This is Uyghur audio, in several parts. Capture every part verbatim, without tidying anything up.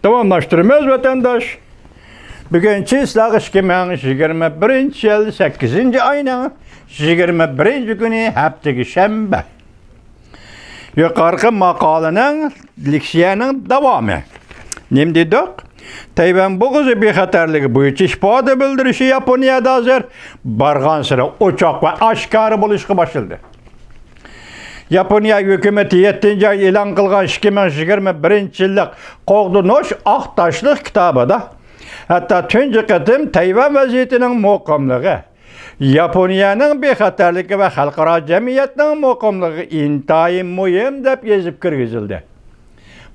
داۋاملاشتۇرىمىز، ۋەتەنداش. بۈگۈن چىسلاغ ئىككى مىڭ يىگىرمە بىرىنچى يىل سەككىزىنچى ئاينىڭ يىگىرمە بىرىنچى كۈنى، ھەپتىگە شەنبە. يۇقىرىقى ماقالىنىڭ، لېكسىيەنىڭ داۋامى. نېمە دېدۇق؟ تەيۋەن بوغۇزى بىخەتەرلىكى بويىچە ئىپادە بىلدۈرۈشى ياپونىيەدە ھازىر بارغانسېرى ئوچۇق ۋە ئاشكارا بولۇشقا باشلىدى. ياپونىيە ھۆكۈمىتى يەتتىنچى ئاي ئېلان قىلغان ئىككى مىڭ يىگىرمە بىرىنچى يىللىق قوغدىنىش ئاق تاشلىق كىتابىدا ھەتتا تۇنجى قېتىم تەيۋەن ۋەزىيىتىنىڭ مۇقىملىقى، ياپونىيەنىڭ بىخەتەرلىكى ۋە خەلقئارا جەمئىيەتنىڭ مۇقىملىقى ئىنتايىن مۇھىم دەپ يېزىپ كىرگۈزۈلدى.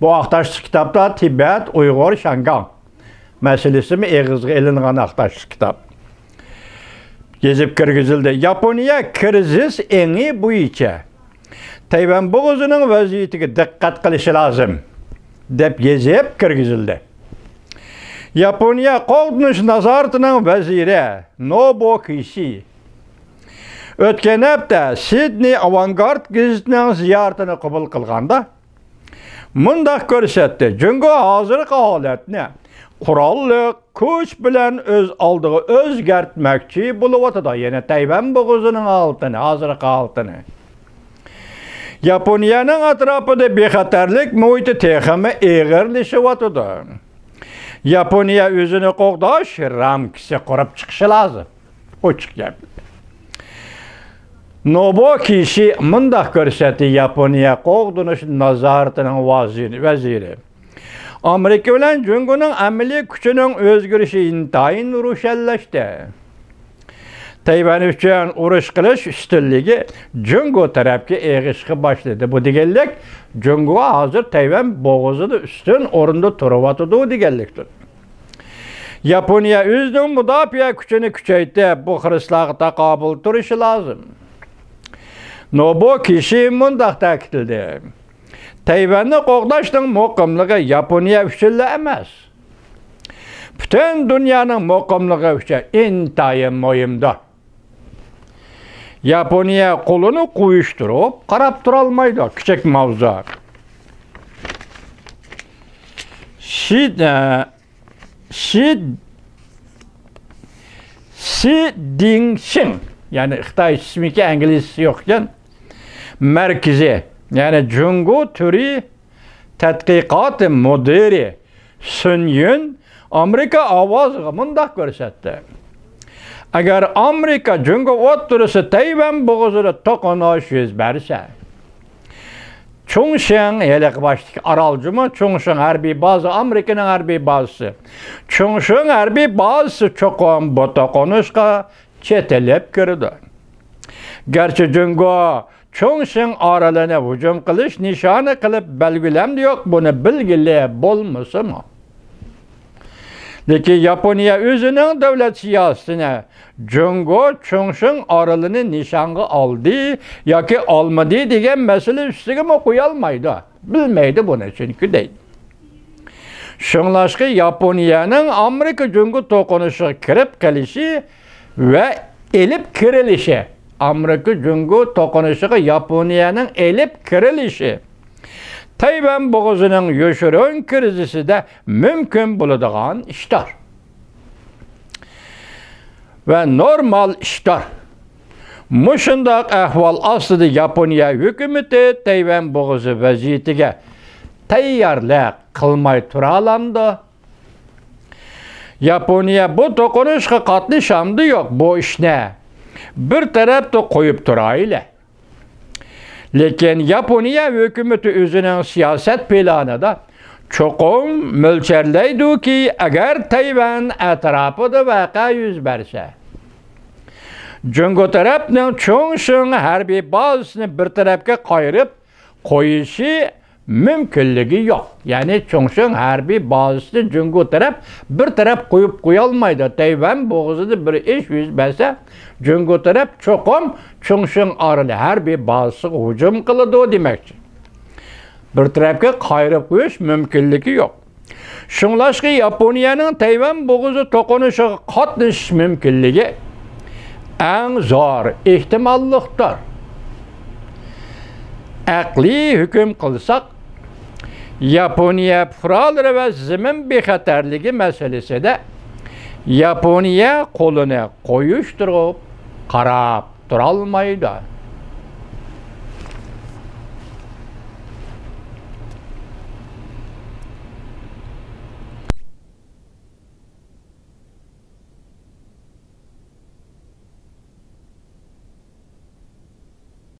بۇ ئاق تاشلىق كىتابتا تىبەت، ئۇيغۇر، شياڭگاڭ مەسىلىسىمۇ ئېغىزغا ئېلىنغان ئاق تاشلىق كىتاب. يېزىپ كىرگۈزۈلدى. ياپونىيە كىرىزىس ئېڭى بويىچە تەيۋەن بوغۇزىنىڭ ۋەزىيىتىگە دىققەت قىلىشى لازىم، دەپ يېزىپ كىرگۈزۈلدى. ياپونىيە قوغدىنىش نازارىتىنىڭ ۋەزىرى نوبۇ كىشى ئۆتكەن ھەپتە سىدنېي ئاۋانگارد گېزىتىنىڭ زىيارىتىنى قوبۇل قىلغاندا، مۇنداق كۆرسەتتى: جۇڭگو ھازىرقى ھالەتنى قوراللىق كۈچ بىلەن ئۆز ئالدىغا ئۆزگەرتمەكچى بولۇۋاتىدۇ. يەنى تەيۋەن بوغۇزىنىڭ ھالىتىنى، ھازىرقى ھالىتىنى. ياپونىيەنىڭ ئەتراپىدا بىخەتەرلىك مۇھىتى تېخىمۇ ئېغىرلىشىۋاتىدۇ. ياپونىيە ئۆزىنى قوغداش رامكىسى قۇرۇپ چىقىشى لازىم. ئوچۇق گەپ. نوبۇ كىشى مۇنداق كۆرسەتتى: ياپونىيە قوغدىنىش نازارىتىنىڭ ۋەزىرى، ئامېرىكا بىلەن جۇڭگونىڭ ئەمەلىي كۈچىنىڭ ئۆزگىرىشى ئىنتايىن روشەنلەشتى. تەيۋەن ئۈچۈن ئۇرۇش قىلىش ئۈستۈنلۈكى جۇڭگو تەرەپكە ئېغىشقا باشلىدى. بۇ دېگەنلىك، جۇڭگو ھازىر تەيۋەن بوغۇزىدا ئۈستۈن ئورۇندا تۇرۇۋاتىدۇ دېگەنلىكتۇر. ياپونىيە ئۆزىنىڭ مۇداپىئە كۈچىنى كۈچەيتىپ، بۇ خىرىسلارغا تاقابىل تۇرۇشى لازىم. نوبۇ كىشى مۇنداق تەكىتلىدى: تەيۋەننى قوغداشنىڭ مۇقىملىقى ياپونىيە ئۈچۈنلا ئەمەس، پۈتۈن دۇنيانىڭ مۇقىملىقى ئۈچۈن ئىنتايىن مۇھىمدۇر. ياپونىيە قولىنى قويۇشتۇرۇپ قاراپ تۇرالمايدۇ. كىچىك ماۋزۇ. شى، ئە، شى، شى دىڭشىڭ، يەنى خىتاي ئىسمىكى، ئىنگلىزچىسى يوق ئىكەن، مەركىزى، يەنى جۇڭگو تۈرى تەتقىقاتى مۇدىرى سۈن يۈن ئامېرىكا ئاۋازىغا مۇنداق كۆرسەتتى: ئەگەر ئامېرىكا جۇڭگو ئوتتۇرىسى تەيۋەن بوغۇزىدا توقۇنۇش يۈز بەرسە، چۇڭشىڭ، ھېلىقى باشتىكى ئارال جۇمۇ، چۇڭشىڭ ھەربىي بازا، ئامېرىكىنىڭ ھەربىي بازىسى، چۇڭشىڭ ھەربىي بازىسى چوقۇم بۇ توقۇنۇشقا چېتىلىپ كىرىدۇ. گەرچە جۇڭگو چۇڭشىڭ ئارىلىنى ھۇجۇم قىلىش نىشانى قىلىپ بەلگىلەمدى يوق، بۇنى بىلگىلى بولمىسىمۇ. لېكىن ياپونىيە ئۆزىنىڭ دۆلەت سىياسىتىنى جۇڭگو چۇڭشىڭ ئارىلىنى نىشانغا ئالدى ياكى ئالمىدى دېگەن مەسىلە ئۈستىگىمۇ قويالمايدۇ. بىلمەيدۇ بۇنى چۈنكى دەيدۇ. شۇڭلاشقا ياپونىيەنىڭ ئامېرىكا جۇڭگو توقۇنۇشىغا كىرىپ قېلىشى ۋە ئېلىپ كىرىلىشى، ئامېرىكا جۇڭگو توقۇنۇشىغا ياپونىيەنىڭ ئېلىپ كىرىلىشى تەيۋەن بوغۇزىنىڭ يوشۇرۇن كىرىزىسىدە مۇمكىن بولىدىغان ئىشتار ۋە نورمال ئىشتار. مۇشۇنداق ئەھۋال ئاستىدا ياپونىيە ھۆكۈمىتى تەيۋەن بوغۇزى ۋەزىيىتىگە تەييارلىق قىلماي تۇرالامدۇ؟ ياپونىيە بۇ توقۇنۇشقا قاتنىشامدۇ يوق؟ بۇ ئىشنى بىر تەرەپتە قويۇپ تۇرايلى. لېكىن ياپونىيە ھۆكۈمىتى ئۆزىنىڭ سىياسەت پىلانىدا چوقۇم مۆلچەرلەيدۇكى، ئەگەر تەيۋەن ئەتراپىدا ۋەقە يۈز بەرسە، جۇڭگو تەرەپنىڭ چۇڭشىڭ ھەربىي بازىسىنى بىر تەرەپكە قايرىپ قويۇشى مۇمكىنلىكى يوق. يەنى چۇڭشىڭ ھەربىي بازىسىنى جۇڭگو تەرەپ بىر تەرەپ قويۇپ قويالمايدۇ. تەيۋەن بوغۇزىدا بىر ئىش يۈز بەرسە، جۇڭگو تەرەپ چوقۇم چۇڭشىڭ ئارىلى ھەربىي بازىسىغا ھۇجۇم قىلىدۇ دېمەكچى. بىر تەرەپكە قايرىپ قويۇش مۇمكىنلىكى يوق. شۇڭلاشقا ياپونىيەنىڭ تەيۋەن بوغۇزى توقۇنۇشىغا قاتنىشىش مۇمكىنلىكى ئەڭ زور ئېھتىماللىقتۇر. ئەقلىي ھۆكۈم قىلساق، ياپونىيە پۇقرالىرى ۋە زېمىن بىخەتەرلىكى مەسىلىسىدە ياپونىيە قولىنى قويۇشتۇرۇپ قاراپ تۇرالمايدۇ.